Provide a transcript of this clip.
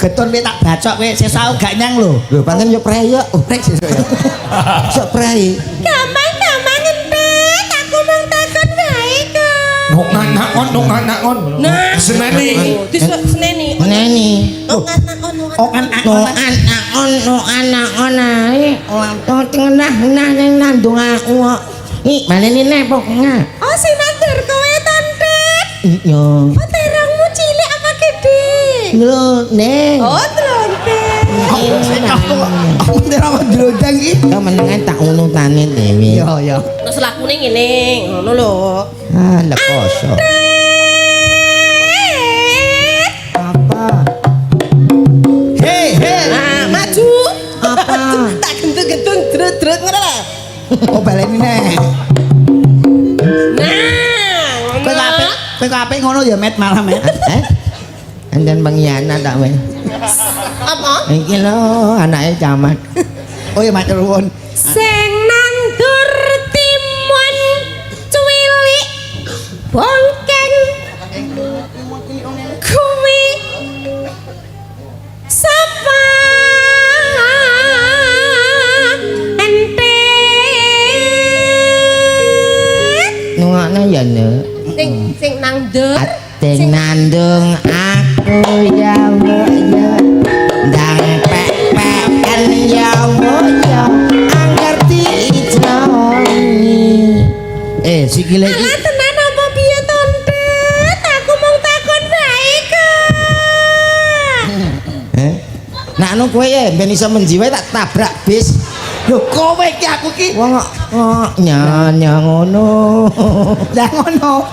Getun kowe tak bacok kowe sesuk aku gak nyang lho. Lho, pancen yo prei yo. Oh, rek sesuk ya. Sok prei. Gampang-gampang entet, aku mung takon wae kok. Nongan nakon, nongan nakon. Nah. Seneni. Diseneni. Neni. Nongan nakon nongan. Okan No akon. an aon no an aon ae. Ora tengah nah ning nandung aku kok. Iki baleni neh pokoknya. Oh, sing nandur kowe to, Entet. Iya. Oh, terongmu cilik apa gede? Lho, Neng. Oh, tronte. Aku terong ndrodang iki. Kau menengan tak unutane dhewe. Iya, iya. Terus lakune ngene, ngono lho. Ah, lekoso. Apa? Hei, hei. Nah, maju. Apa? Tak gentung-gentung drut-drut ngono lho. Oh, baleni neh. Nah, Kowe kok apik, kowe kok apik ngono ya, Met, malah Met. Eh? Anjen pengkhianat tak kowe. Apa? Iki lho anake camat. Oh ya matur nuwun. Sing nandur timun cuwilik bongkeng kuwi sapa entet? Nungokno ya, Nduk. Sing sing nandur Ating nandung aku ya mbok ya. Ndang pek-peken ya mbok ya. Angger diijoni. Eh, sikile iki Alah tenan apa piye to, Entet? Aku mung takon wae kok. Eh? Nak anu kowe ya ben iso menjiwai tak tabrak bis. Lho kowe iki aku ki Wong kok kok nya ngono. Lah ngono.